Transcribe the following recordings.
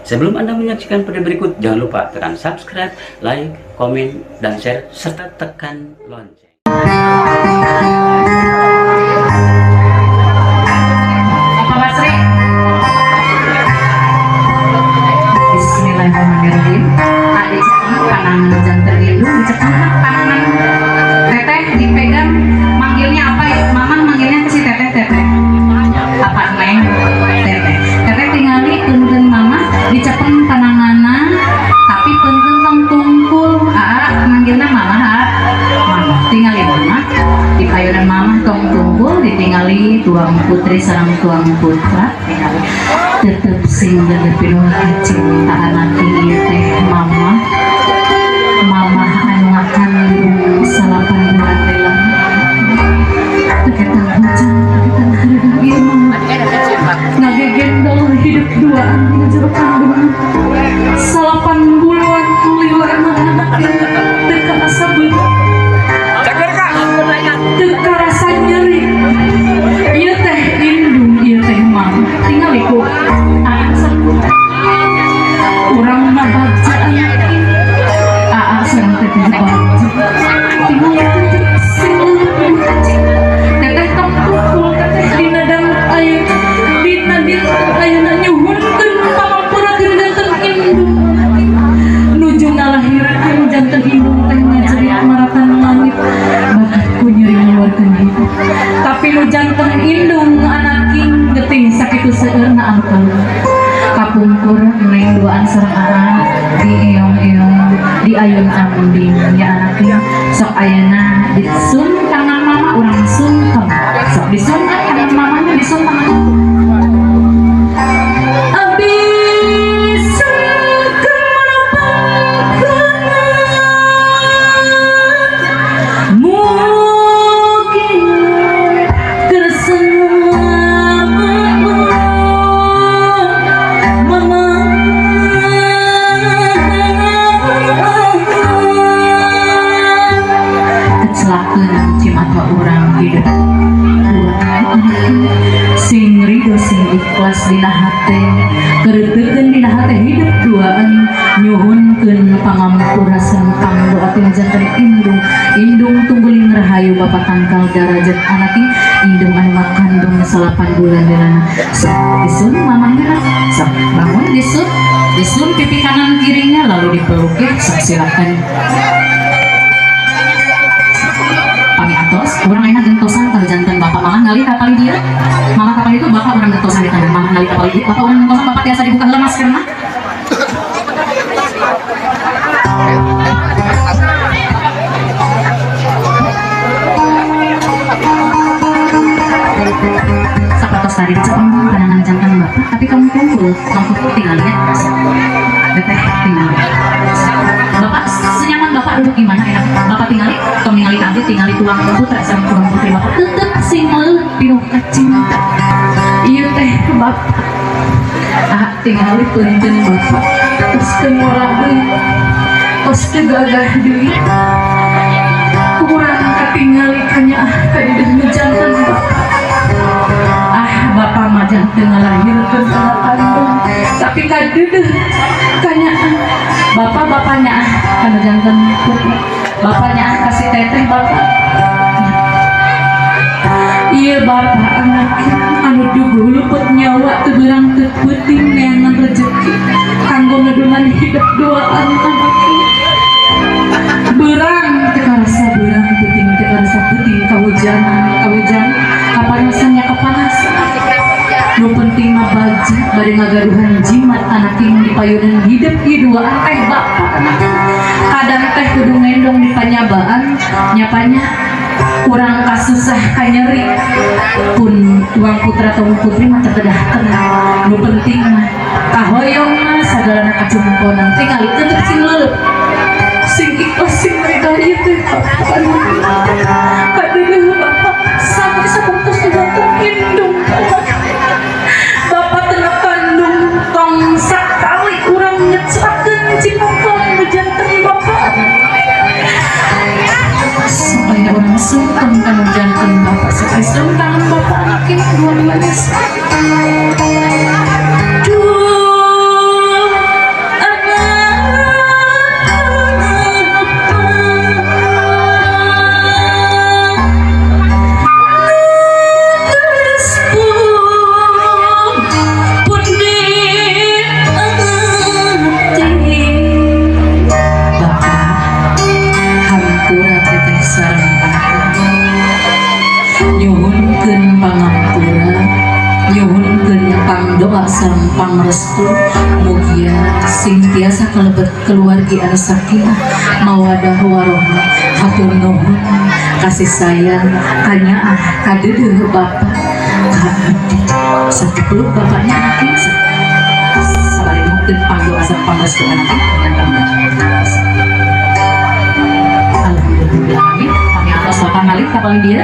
Sebelum Anda menyaksikan video berikut, jangan lupa tekan subscribe, like, komen, dan share, serta tekan lonceng. Bapak Basri. Bismillahirrahmanirrahim. Adik tangan janten indung dicekel tangan teteh dipegang, manggilnya apa ya? Mama manggilnya ke si teteh, teteh apa, neng, teteh, teteh. Tingali punten mama dicepeng pananganna, tapi punten tong tungkul. Aa manggilnya mama, aa mama. Tingali mama di payunan mama tong tungkul, ditingali tuang putri sareng tuang putra, tingali tetep sing pinuh cinta anak ieu teh mama. Mama anu ngakandung 9 bulan dalam teketang hujan, teketang hareudang, ieu mama ngagegendol hidup duaan dina jero kandungan 9 bulan. Lila emang anak teu karasa beunang, teu karasa nyeri. Ieu teh indung, ieu teh mama. Tingali ku aa sareng urang mah bagja anak ini, aa sareng teteh bagja. Tingali teteh sing leuleut cinta teteh, tong tungkul teteh. Dina danget ayeuna, dina dinten ayeuna, nyuhunkeun pangampura ti janten indung nuju ngalahirkeun. Janten indung teh ngajerit maratan langit bakat ku nyeri ngaluarkeun hidup, tapi nu janten indung anak king getih sakitu seueurna anu kaluar. Kapungkur neng duaan sareng aa di eong-eong di ayun ambing ya anak king. Sok ayeuna disun tangan mama, urang sungkem. Sok disun ah tangan mamanya, disun tangan. Abi sungkem manapangkeuna, mugi kersa mama. Mama kecelakaan cimata urang hidup sing ridho, sing ikhlas dina hate, keretekeun dina hate hidup duaan, nyuhunkeun pangampura sareng pangdoa ti janten indung. Indung tungguling rahayu, bapak tangkal darajat anak indung anu ngakandung 9 bulan dilana. Sok disun mamahnya, sok bangun, disun, disun pipi kanan kirinya lalu dipeluk ya. Sok silakan. Pami atos urang ayeuna gentosan tah janten bapak mama ngali kapal dia, mama kapal itu, bapak urang gentosan di tangan mama ngali kapal itu, bapak urang gentosan. Bapak tiasa dibuka heula maskerna. Sapatos tadi dicepeng panangan janten bapak, tapi kamu kumpul, kamu kumpul, tinggal lihat teteh, tinggal bapak senyaman bapak duduk gimana enak bapak. Tinggali tong ningali abdi, tingali tuang putra sareng tuang putri bapak, tetep sing pinuh kacinta ieu teh bapak. Ah, tingali punten bapak tos teu ngora deui, tos teu gagah deui, kurang katingali kanyaah kadeudeung nu janten bapak. Ah, bapak mah janten ngalahirkeun kana kandung, tapi kadeudeuh kanyaah bapak. Bapaknya ah kana janten putra, bapaknya ah kasih teteh bapak. Iya bapak anak anu duguh luput nyawa teu beurang teu peuting neangan rezeki kanggo ngedungan hidup duaan anak. Beurang teu karasa beurang, peuting teu karasa peuting, kahujanan kahujan, kapanasannya kepanasan. Nu penting mah bagja bade ngagaduhan jimat anak ing di payunan hidup ieu duaan teh bapak anak. Kadang teh kudu ngendong di panyabaan nyapanya kurang kasusah kanyeri pun tuang putra atau putri mah terkedah kena. Nu penting mah kahoyong mah sagalana kacumponan. Tingali tetep sing leuleut, sing ikhlas, sing ridho. Ieu teh bapak kadeudeuh bapak sami sapertos janten indung bapak teu kandung. Tong sakali urang ngecelakeun cinta nu janten bapak supaya urang sungkem kanu janten bapak, supaya sungkem bapak anak ini dua-duanya. Duh. sareng pangrestu, mugia sing tiasa kalebet keluargi anu sakinah mawadah warohmah. Hatur nuhun kasih sayang kanyaah kadeudeuh bapak ka abdi. Sakipeluk bapaknya anak sabari mungkin pangdoa sareng pangrestu anak. Alhamdulillah, amin. Kami atas Bapak Malik kapal dia.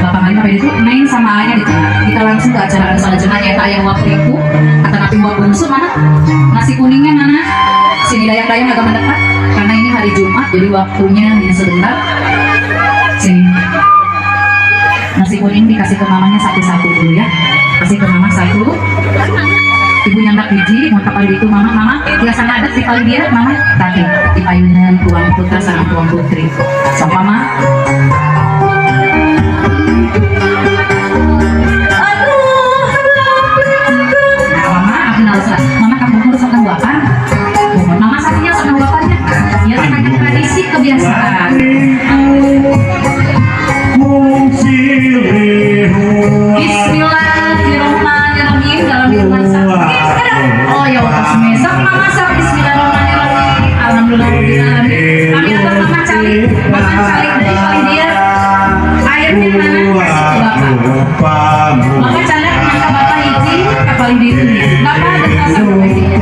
Bapak Malik apa itu main sama ayahnya di tengah. Kita langsung ke acara anu salajengna, nyaeta aya uap ripu atau napi uap bungsu. Mana nasi kuningnya, mana? Sini, dayang-dayang agak mendekat karena ini hari Jumat, jadi waktunya hanya sebentar. Sini, nasi kuning dikasih ke mamanya satu-satu dulu ya. Kasih ke mama satu, ibu nyandak hiji. Mau kapal itu mama, mama biasa ngadet di kali dia mama tadi di payunan tuang putra sama tuang putri sama mama. Aduh, nah, mama aku kenal. Mama kapungkur sok ngahuapan, mama sakinya sok ngahuapannya ya, hanya tradisi kebiasaan. Bismillahirrahmanirrahim dalam hitungan satu. Oh ya Allah, sok mama sok. Bismillahirrahmanirrahim. Alhamdulillah. Kami atas mama calik, mama calik dari kali dia. Airnya mana? Kasih ke bapak. Mama calik maka bapak hiji kapal di itu. Bapak ada sampai dia.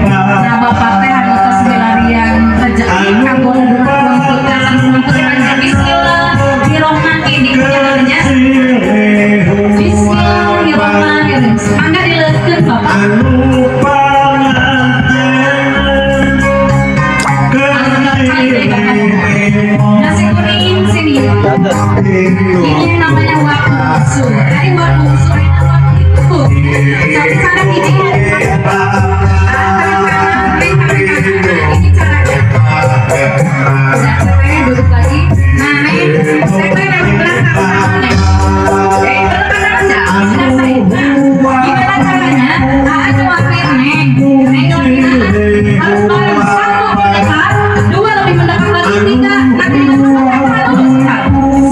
Nah, bapak teh anu tos milarian rezeki kanggo tuang putra sareng putri. Bismillahirrahmanirrahim. Namanya Bismillahirrahmanirrahim. Mangga dileukeun, Bapak. Alhamdulillah, calik dari bapak. Nasi kuning sini. Ini namanya uap bungsu. Dari uap bungsu ini uap itu. Satu sana hiji. Ah, tangan kanan, neng, tangan kanan. Nah, ini caranya. Udah, teteh duduk lagi. Nah, neng, teteh lewat belakang, neng. Eh, berdepan aja. Sudah saya. Nah, gimana caranya? Ah, nyuapin neng. Neng nyuapin ah. Harus bareng. Satu mendekat, dua lebih mendekat lagi, tiga. Nanti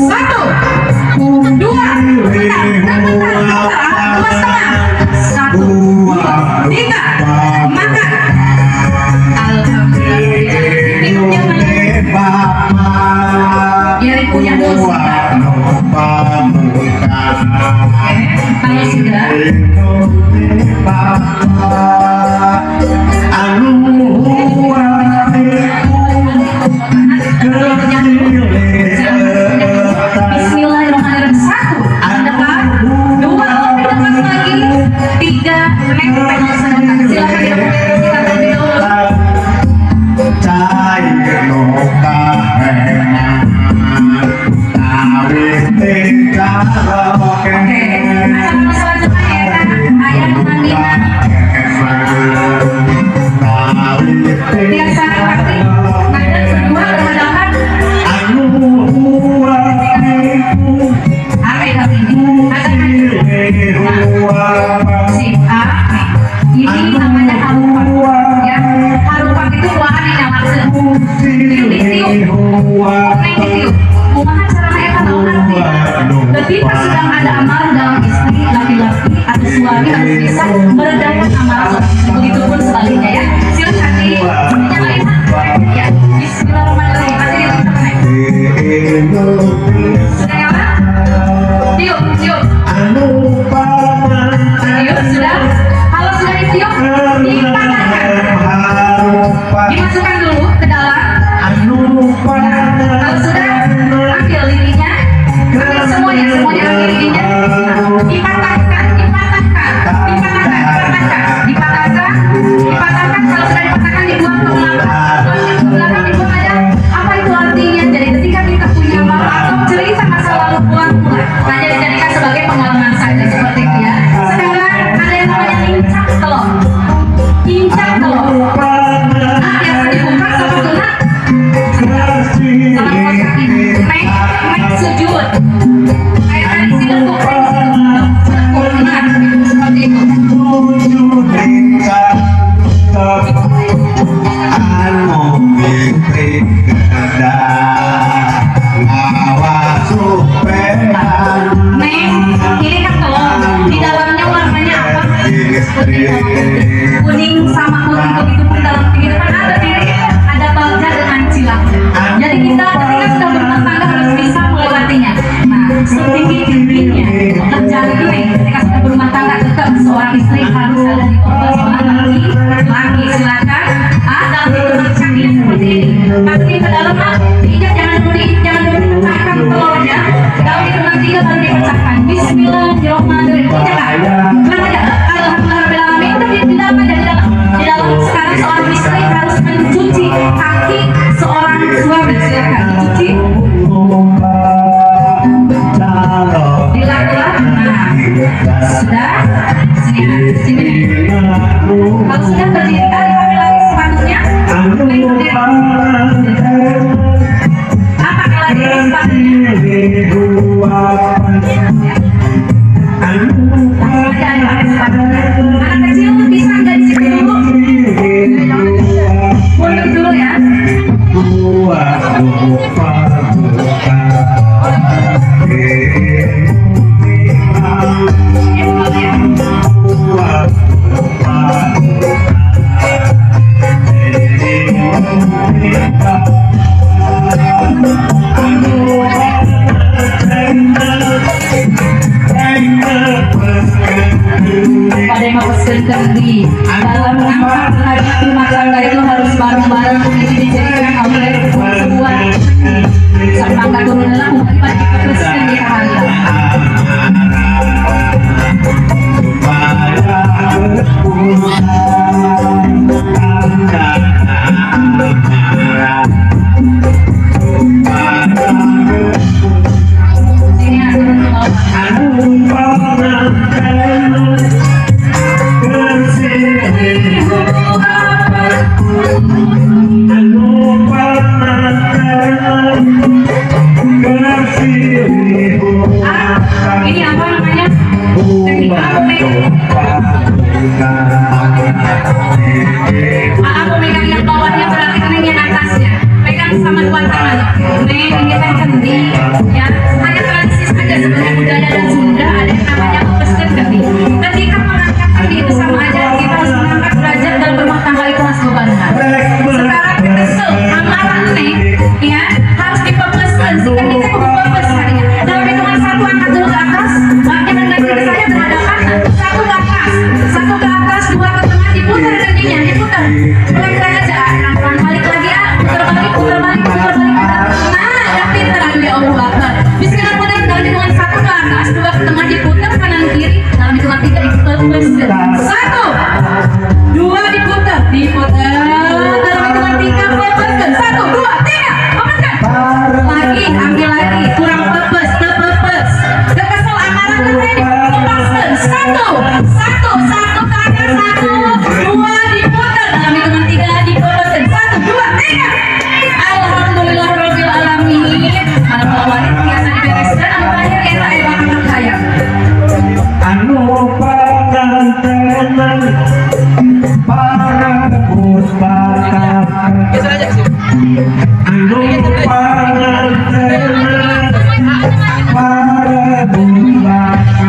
satu, dua, bentar, bentar, bentar, 2,5, satu, dua, tiga, makan. Alhamdulillah. Minumnya mana? Biar punya dulu sebentar. Oke, kalau sudah, Bismillahirrahmanirrahim. Satu, mendekat, dua, lebih dekat lagi, tiga, nempel sedekat. Silakan didokumentasikan terlebih dahulu. Oke, acara selanjutnya ya kan, ayah mandikan biasa pasti ada berdua berhadapan. Apa ini? Ada si A nih. Ini namanya harupat ya. Harupat itu ruangan yang nyalakeun. Ditiup, neng ditiup. Kumaha carana eta, naon artina? Ketika sedang ada amarah dalam istri, laki-laki atau suami harus bisa meredakan amarah seorang istri. Begitupun sebaliknya ya. Silakan di nyalain ya. Bismillahirrahmanirrahim. Nanti ditutup, Neng. Sudah nyala? Tiup, tiup. Tiup, sudah. Kalau sudah ditiup, dipatahkan. Dimasukkan dulu ke dalam. Nah, kalau sudah, ambil lilinya. Ambil semuanya, semuanya ambil lilinya. Nah, dipatahkan, dipatahkan, dipatahkan, dipatahkan, dipatahkan, dipatahkan. Kalau sudah dipatahkan, dibuang ke belakang. Buang ke belakang, dibuang aja. Apa itu artinya? Jadi ketika kita punya malu atau cerita masa lalu, buang pulang. Nah, jadi jadikan sebagai pengalaman saja seperti itu ya. Sekarang ada yang namanya lincak telur. Lincak telur. Nah, biasa dibuka sepatunya sama kaos kaki. Neng, neng sujud. Kayak tadi sih lekuk, neng situ. Lekuk, nah, seperti itu. Neng, ini kan telur. Di dalamnya warnanya apa? Hiji. Dilak-lak. Nah, sudah. Sini, sini. Kalau sudah berdiri, diambil lagi sepatunya. Berdiri. Apa pakai lagi sepatunya? Langsung aja pakai sepatunya. Anak kecil bisa nggak di situ dulu? Mundur dulu ya. Pada yang mau kendi dalam mengangkat hajat rumah tangga itu harus bareng-bareng. Ini dijadikan oleh sebuah sama turunlah pada Kristen di kahayang. Sini turun ke bawah. Ini apa namanya? Teknik aku megang yang bawahnya berarti neng yang atasnya. Pegang sama dua tangan. Neng ini teh kendi, ya. Hanya tradisi saja sebenarnya budaya dan Sunda ada yang namanya pesen kendi. Ketika mengangkat kendi itu sama aja kita harus mengangkat derajat dalam rumah tangga itu harus bebarengan. Sekarang kesel, amarah neng, ya harus dipepeskan. Si kendi teh kudu pepes tadinya. Dalam hitungan satu angkat dulu ke atas, jangan ganti ke saya berhadapan. Satu ke atas, satu ke atas, dua ke tengah, diputar kendinya, diputar. Pelan-pelan aja, pelan balik lagi ya, putar balik, putar balik, putar balik, putar. Nah, udah pinter, aduh ya Allah Akbar. Bismillahirrahmanirrahim, dalam hitungan satu ke atas, dua ke tengah, diputar kanan kiri, dalam hitungan tiga dipepeskan. Satu, dua diputar, diputar, dalam hitungan tiga pepeskan. Satu, dua, tiga, pepeskan. Lagi, ambil lagi, kurang pepes, tepepes. Kesel amarah kan lepaskan. Satu, satu, satu ke atas, satu, dua diputar, dalam hitungan tiga dipepeskan. Satu, dua, tiga. Alhamdulillah rabbil alamin. Malam awalnya biasa dibereskan, anu terakhir eta aya angkat hayam. Anu pangantenan para pustaka, anu pangantenan para pustaka.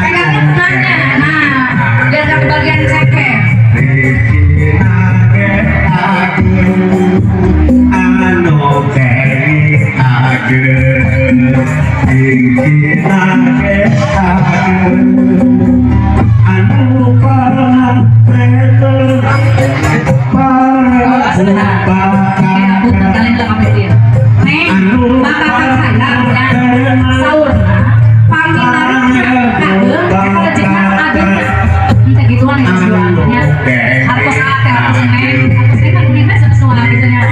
Pegang tengahnya, nah, biar nggak kebagian ceker. Ya, putar kalian lah kamu dia. Neng, bakal hayam ya. Sahur, panginarikna kadeung, eta lejitna ageungna. Entah gituan ya jualannya. Hartos ate, hartos neng, hartos neng kan neng semua gitu ya.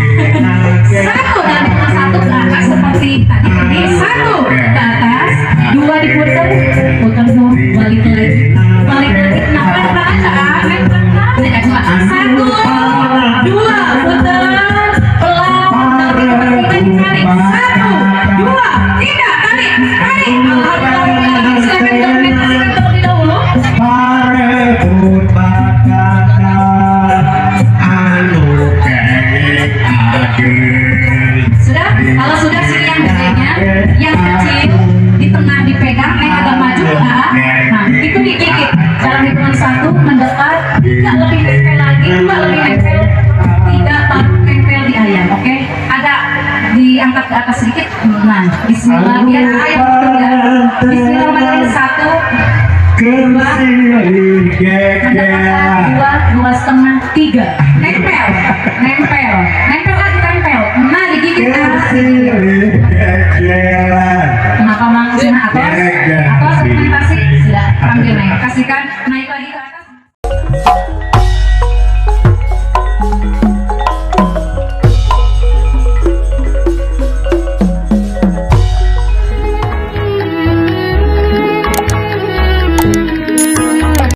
Satu dan satu ke atas seperti tadi ini satu ke atas, dua diputar, putar dulu, balik lagi, balik lagi. Nah, pelan-pelan aja, pelan-pelan aja coba. Satu, dua, putar, pelan, tarik, tarik, satu, dua, tiga, tarik, tarik. Alhamdulillah, silakan dokumentasikan terlebih dahulu. Sudah, kalau sudah sini yang gedenya, yang kecil di tengah dipegang, neng agak maju, ah. Nah, itu digigit. Dalam hitungan satu mendekat, tiga lebih nempel lagi, dua lebih nempel, tiga baru nempel di ayam, oke? Agak diangkat ke atas sedikit. Nah, Bismillah, biar ayam betul ya. Bismillahirrahmanirrahim, satu, dua, mendekat, dua, dua setengah, tiga, nempel, nempel, nempel lagi, tempel. Nah, digigit ah. Kenapa mang cina atau dokumentasi sudah ambil neng, kasihkan. Nah,